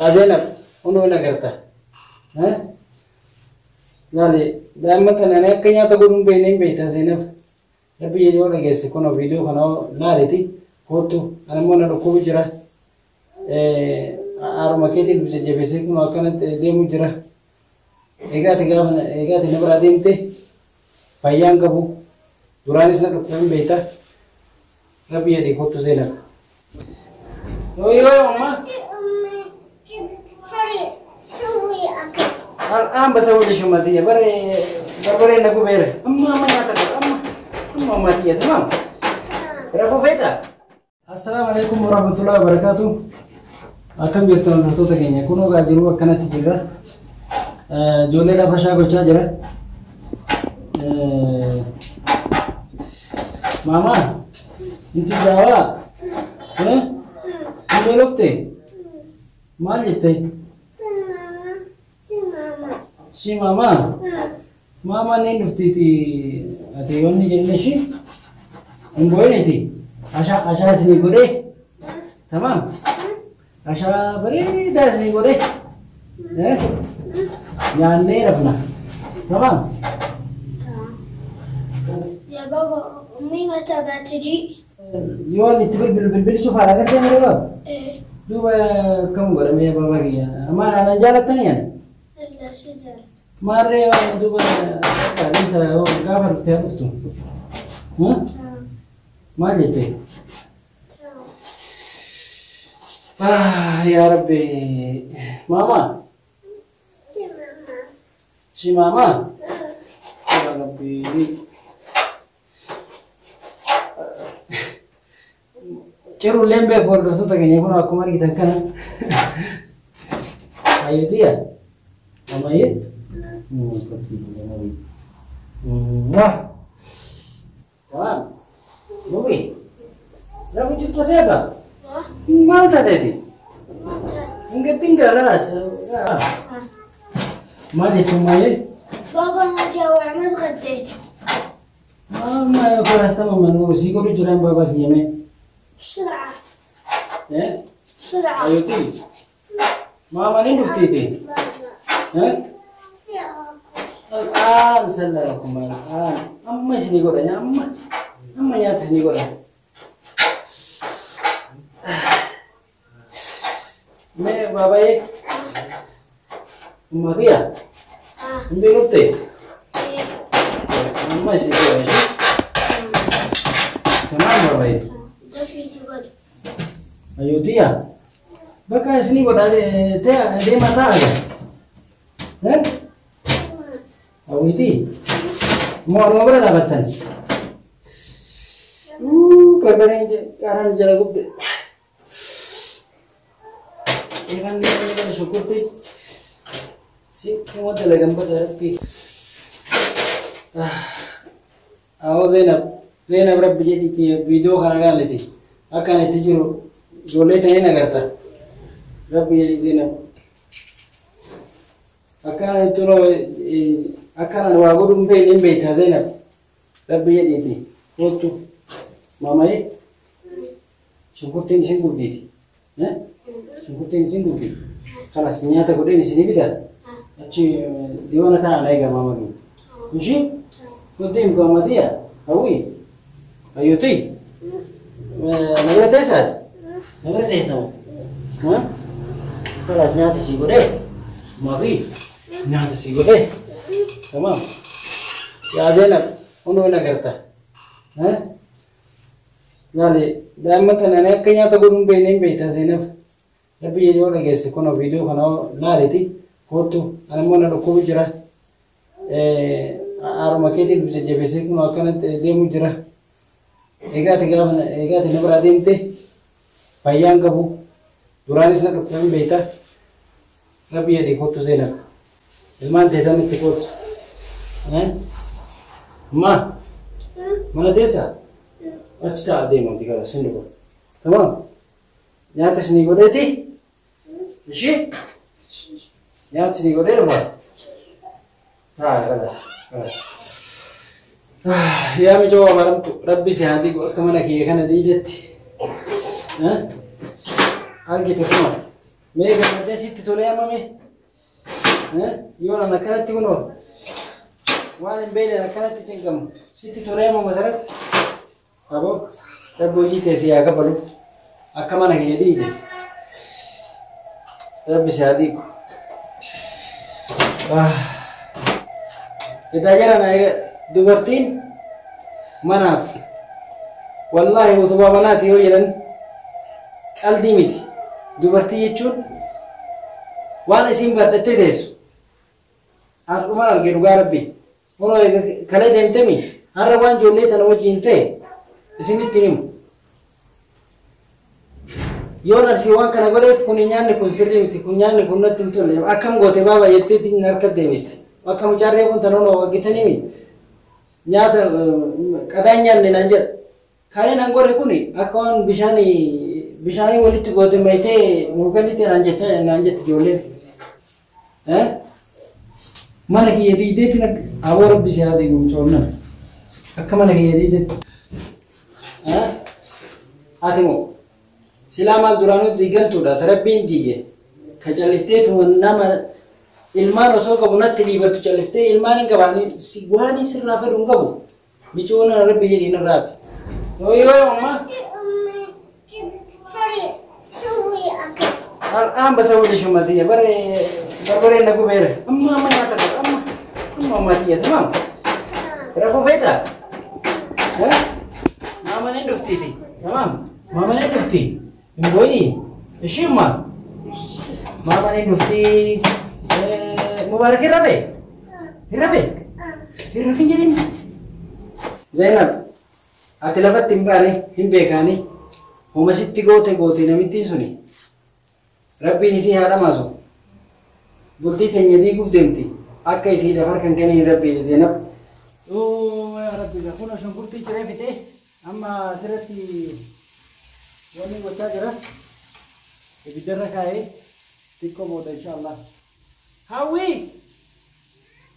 Yaa Zeenab, kunoo na garta. Laali, daa'ima tana ani akka nyaata godhu hin beekne hin beekta Zeenab. Rabbi jedhee yoo dhageesse kunoo viidiyoo kana laaliti kootu ani immoo na dhukkubu jira. Haruma keetiin nu jajjabeessee kunoo akkanatti deemu jira. Egaa ati gaafa egaa ati na biraa deemte fayyaan qabu. Duraanis na dhukkuba hin beekta. Rabbi jedhee kootu Zeenab. Yoo yoo amma. Al'aan basa wali shumatiya bare barbare na gubeera. Amma amma nyaata qaba amma amma ummatiya tamam. Rafuu feeta. Assalaamu alaikum warahmatullahi wabarakatuh. Akkam jirtan hordoftoota keenya kunoo gaa jiruu akkanatti jirra. Ijoollee lafa shaa gochaa jira. Maamaa inti jaawaa? Hin beelofte? Maal jette? Si maamaa? Maamaa ni dhuftiiti ati yoonni jenne ishii hin boo'initi. Ashaa ashaa isinii godhee tamaam. Ashaa bareedaa isinii godhee nyaannee rafna. Tamaam. يا بابا أمي متى بتجي؟ Yoo inni itti bilbilu bilbilli cufaadha agartee malee baaba. إيه Duuba kam godhamee baaba kiyya. Amma anaan jaalattanii ani. لا شجرة Maarree waan duuba isa gaafa dhuftee dhuftu. تمام Maal jette? تمام Yaa Rabbi. Maama. Si maama. Yaa Rabbi. Cirulleen beeku hordoftoota keenya kun akkuma argitan kana. Hayyootiya. Ammayyee. Tamam. Nubi. Rafu jirta seeba. Maal taateeti? متى؟ Hingattiin gaaraas. Maal jechuun maayee? بابا أنا جوع ما تغديت Maama kolaas tamaman sii godhu jiraan baabaa si yemee. بسرعة بسرعة Hayyootii. Maama ni dhuftiiti. ماما Al'aan sallalakum al'aan. Amma isinii godha amma amma nyaata isinii godha. Mee baabaayee umma kiyya hin beelofte? إيه Amma isinii godha ishee. Tamaam baabaayee. ده في تقول Hayyootiya. Bakka isinii godha deemaa ta'a. Hawwiitii. Moo anuma bira dhaabattan? Barbareen qaaraan jala gubde. Eebanni eebanni shunkurtii. Si kuma dalagan bada rabbi. Awoo Zeenab, Zeenab rabbi jedhiti viidiyoo kana laaliti. Akka ani itti jiru ijoollee ta'ee agarta. Rabbi jedhi Zeenab. Akkana akkana waa godhu hin beekne hin beekta Zeenab. Rabbi jedhiiti. Kootu. Maamaye. Shunkurtiin isin gubdiiti. Shunkurtiin isin gubdi. Kalas nyaata godheen isinii bita. Achi diiwana taa'an eega maama kiyya. Ishii? Kootu gammadiya. Hawwi. Hayyootii. Na bira teessaati? Na bira teessa moo? Kalas nyaata sii godhee. Maafi. Nyaata sii godhee. Tamaam. Yaa Zeenab, kunoo na garta. Laali, daa'ima tana ani akka nyaata godhu hin beekne hin beekta Zeenab. Rabbi jedhee yoo dhageesse kunoo viidiyoo kana laaliti kootu ani immoo na dhukkubu jira. Haruma keetiin nu jajjabeessee kunoo akkanatti deemu jira. Egaa ati gaafa egaa ati na biraa deemte fayyaan qabu. Duraanis na dhukkuba hin beekta. Rabbi jedhee kootu Zeenab. Ilmaan teetan itti kootu. Ma mana teessa? Achi ta'a deemuuti gara sin dhufa. Tamam. Nyaata isinii godheeti? Ishii? Nyaata isinii godhee dhufa? Haa galas galas. Yaa mijoo abaramtu rabbi si haa diigu akka mana kiyya kana diidetti. Argite kuma. Mee gammaddee sitti tolee hammame? Yoo nan akkanatti kunoo waan hin beekne akkanatti cinqamu sitti tolee hamma masarat? Aboo Rabbi hojii teessee haa kafalu. Akka mana kee dhiite. Rabbi si haa dhiigu. Itaa jara dubartiin manaaf wallaahi utubaa manaati yoo jedhan qaldii miti. Dubartii jechuun waan isiin baadhattee teessu. Har'umaan arge dhugaa Rabbi. Kunoo kalee deemtemi har'a waan ijoollee tana wajjin ta'e isinitti himu. Yoon arsii waan kana godheef kun nyaanni kun sirrii miti, kun nyaanni kun natti hin tolle, akkam goote baaba jetteetiin harka deebiste. Akka mucaarree kun tanoo argitanii nyaata qadaan nyaanne naan jedha. Kan nan godhe kun akka waan bishaanii walitti goote mayitee nuu kennite naan jette ijoolleen. Mana kiyya diideetti aboo Rabbi si haa diigu mucoomna. Akka mana kiyya diideetti. Ati moo silaa maal duraanuu diigamtuudha Rabbiin diige. Ka callifteetu nama ilmaan osoo qabu natti dhiibattu calliftee ilmaan hin qabaanne waan sirraa fedhu hin qabu. Micoona Rabbi jedhiin irraa hafe. Yoo amma. Sorry, sorry akka. Al'aan basa wali shumatiyya bare barbareen na gubeera. Amma amma nyaata godha amma amma ammatiyya tamam. Rafuu feeta? Maama ni dhuftiiti tamam. Maama ni dhufti. Hin boo'ini. Ishii umma. Maama ni dhufti. Mubaarak hin rafee? Hin rafee? Hin rafin jedhin. Zainab ati lafatti hin baane hin beekaani. Homa sitti goote goote namittiin suni. Rabbiin isii haa dhamaasu. Bultii teenya diiguuf deemti. Akka isiidhaaf harka hin kennin Rabbiin Zainab. Yaa Rabbi kun shunkurtii ciree fixee amma asirratti wanni gochaa jira. Ibiddarra kaa'ee xiqqoo booda inshaallah. Hawwi!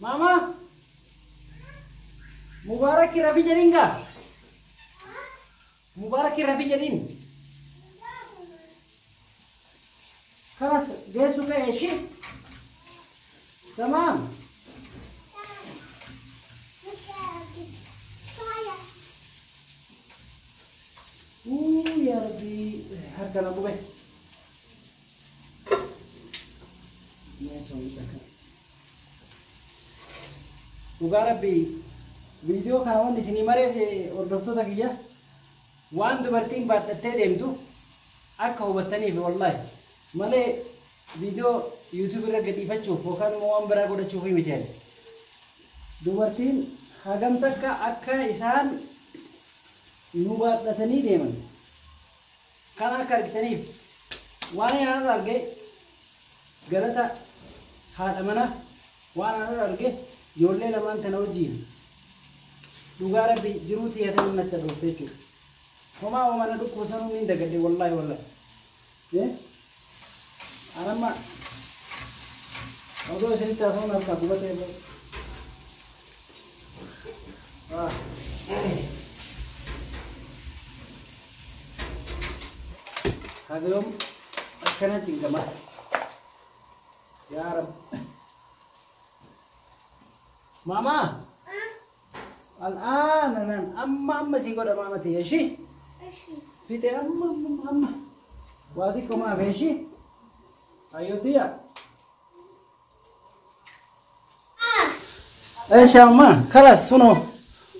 Mama! Mubarak rafi jedhin gaa? Mubarak rafi jedhin? خلاص جالسوا كده شيء تمام. يا ربي هركن ابو بيه dhugaa Rabbi viidiyoo kana wanti isinii mareef hordoftoota kiyya waan dubartiin baadhattee deemtu akka hubattaniif wallaahi malee viidiyoo yuutuub irra gadhiifachuuf yookaan immoo waan biraa godhachuuf miti ani. Dubartiin hagam takka akka isaan nu baadhatanii deeman kan akka argitaniif waan ani arge galata haadha manaa waan ani arge ijoollee lamaan tana wajjin dhugaa Rabbi jiruu xiyyaatanii natti dhufte jechuudha. Homaa homaa na dhukkubsanuu ni dagadhe wallaahi wallaahi. Anamma odoo isinitti haasa'uun harkaa gubatee haga yoom akkana cinqama yaa Rabbi. Mama! الآن أنا أما أما سيقول أمامتي يا شي في أما أما أما واديكم ما في شي أيوتيا إيش يا أما خلاص هنا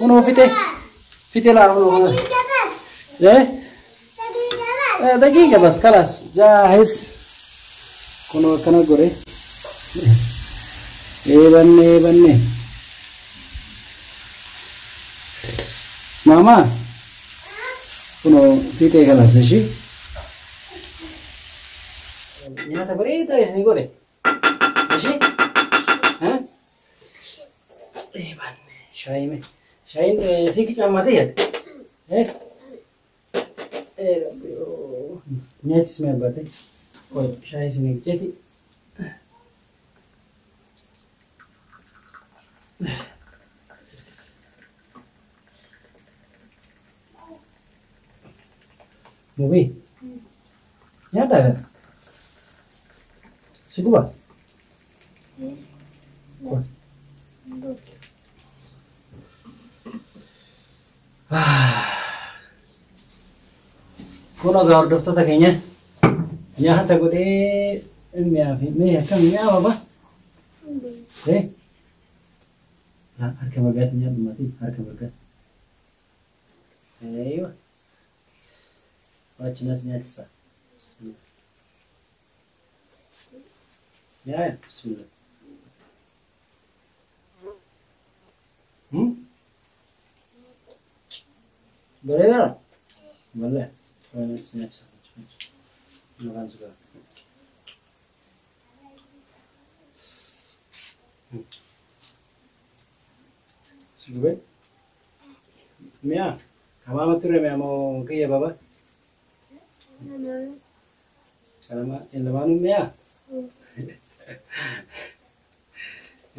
هنا في في لا هنا إيه دقيقة بس خلاص جاهز كنا كنا قري إيه بني بني Mama, kuno fiixee kanas ishii. Nyaata bareedaa isin godhe. Ishii? Shaayii mee? Shaayiin si qicammatee yaadde? Nyaachis mee abbaate? Qoy shaayii isin eegjeeti. Mubi, nyaata kan? Si guba? Kun egaa hordoftoota keenya nyaata godhee mi'aa fi mee akkam mi'aa baba? Eh? Harka mirgaatti nyaadhu maatii harka mirgaatti. Eeywa. Waachinas nyaachisa. Bismillah. Mi'aaya? Bismillah. Hmm? Bareedaadha? Wallahi. Waan si nyaachisa. Maqaan si qaba. Si gubee? Mi'a? Kamaama ture mi'a moo kiyya baba? Kalama lamaanuu mi'a?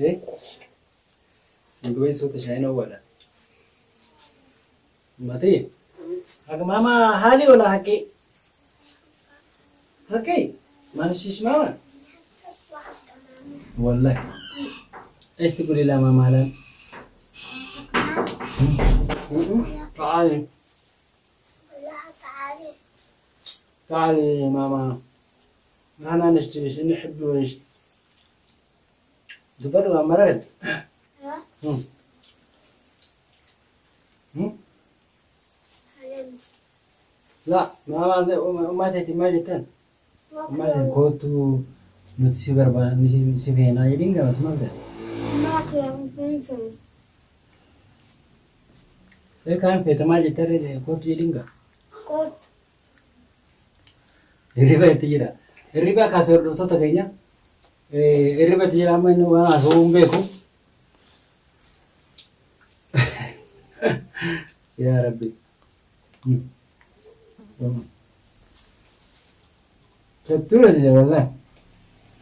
Eh? Si gubee suuta shaayin owwaadha. Mati? Akka maama haali wala haqqi? Haqqi? Maal maama? Wallahi. ايش تقولي لها ماما الان؟ تعالي تعالي تعالي يا ماما نحن نشتري نحب ونشتري دبر مرد. لا ماما ما تأتي ما جتن ما كنت نتسيبر نسيبهنا يدينك ما تمام ده كان في تماجي ترى كنت يدينك Hirriba itti jira. Hirriba kaasee hordoftoota keenya. Hirriba itti jira amma inni waan haasa'uu hin beeku. Yaa Rabbi. Tattuura jira wallahi.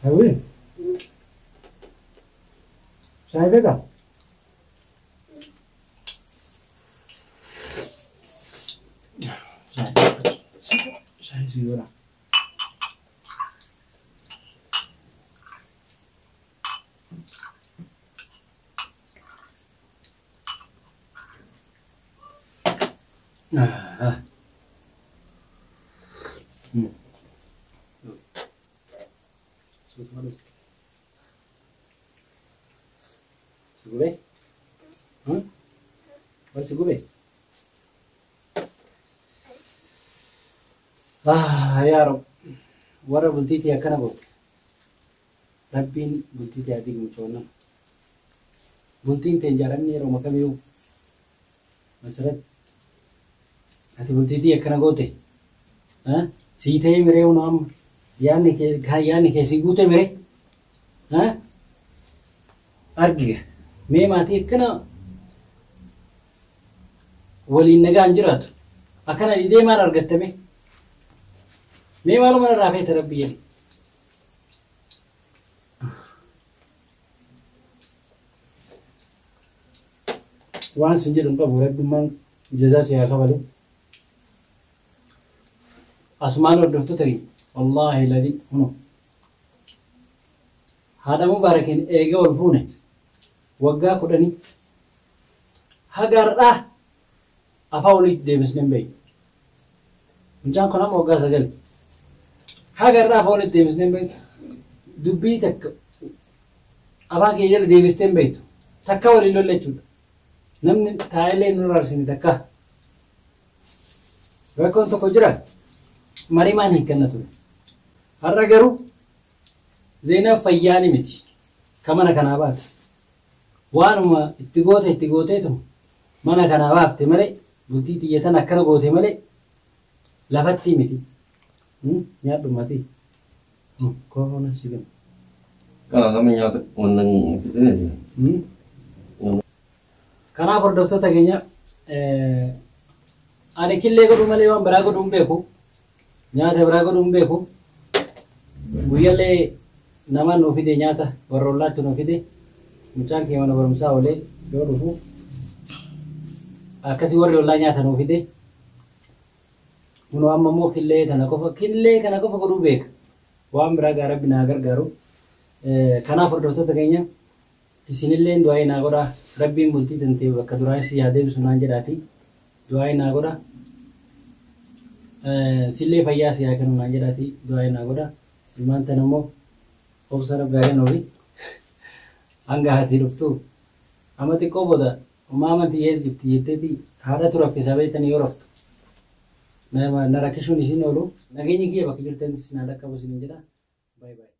Hawwi. Shaayii beekaa? Shaayii si godha. Ah. Si gubee? Wal si gubee? Ah, yaa Rab. Warra bultiitii akkana goote. Rabbiin bultiitii haa diigu mucoonnam. Bultiin ta'e ijaaramni yeroo kamiyyuu masarat ati bultiitii akkana goote. Sii ta'ee miree huna amma yaadni kee sii guute miree. Argiga. Mee maatii akkana waliin nagaan jiraatu. Akkana didee maal argattame? Mee maaluma irraa feete Rabbi jedhi. Waan sin jedhu hin qabu Rabbummaan jazaa si haa kafalu. Asumaan hordoftoota keenya wallaahi ladii kuno haadha Mubaarakiin eega wal fuune waggaa 10 haga har'aa afaan walitti deebisnee hin beeknu. Mucaan kun amma waggaa 9 haga har'aa afaan walitti deebisnee hin beeknu. Dubbii takka afaan kee jala deebistee hin beektu. Takka waliin lolle jechuudha. Namni taa'ellee nu raarsine takka. Rakkoon tokko jira. Marii maan hin kenna ture. Har'a garuu Zeenab fayyaani miti. Ka mana kanaa baate. Waanuma itti goote itti gooteetu mana kanaa baafte malee bultii xiyyatan akkana goote malee lafatti miti. Nyaadhu maatii. Kofoon si bina. Kana nama nyaata wannan fitine. Kanaaf hordoftoota keenya ani killee godhu malee waan biraa godhu hin beeku. Nyaata biraa godhu hin beeku. Guyyaallee nama nuu fide nyaata warra ollaatti nuu fide mucaan kee mana barumsaa oolee yoo dhufu akkasii warri ollaa nyaata nuu fide. Kunoo amma immoo killee kana qofa godhuu beeka. Waan biraa gaa Rabbi naa gargaaru. Kanaaf hordoftoota keenya isinillee du'aa naa godhaa. Rabbiin bultii tantee bakka duraa si haa deebisu naan jedhaati. Du'aa naa godhaa. Sillee fayyaa si haa kennu naan jedhaati. Du'aa naa godhaa. Ilmaan tana immoo obsa rabbi haa kennuufi. Hanga haati dhuftu amma xiqqoo booda maama tiyyees jirti jetteeti haadhatu raffisa beektanii yoo raftu. Na rakkisuun isin oolu. Nageenyi kiyya bakka jirtanitti isin haa dhaqqabu isiniin jedha. Baay'ee baay'ee.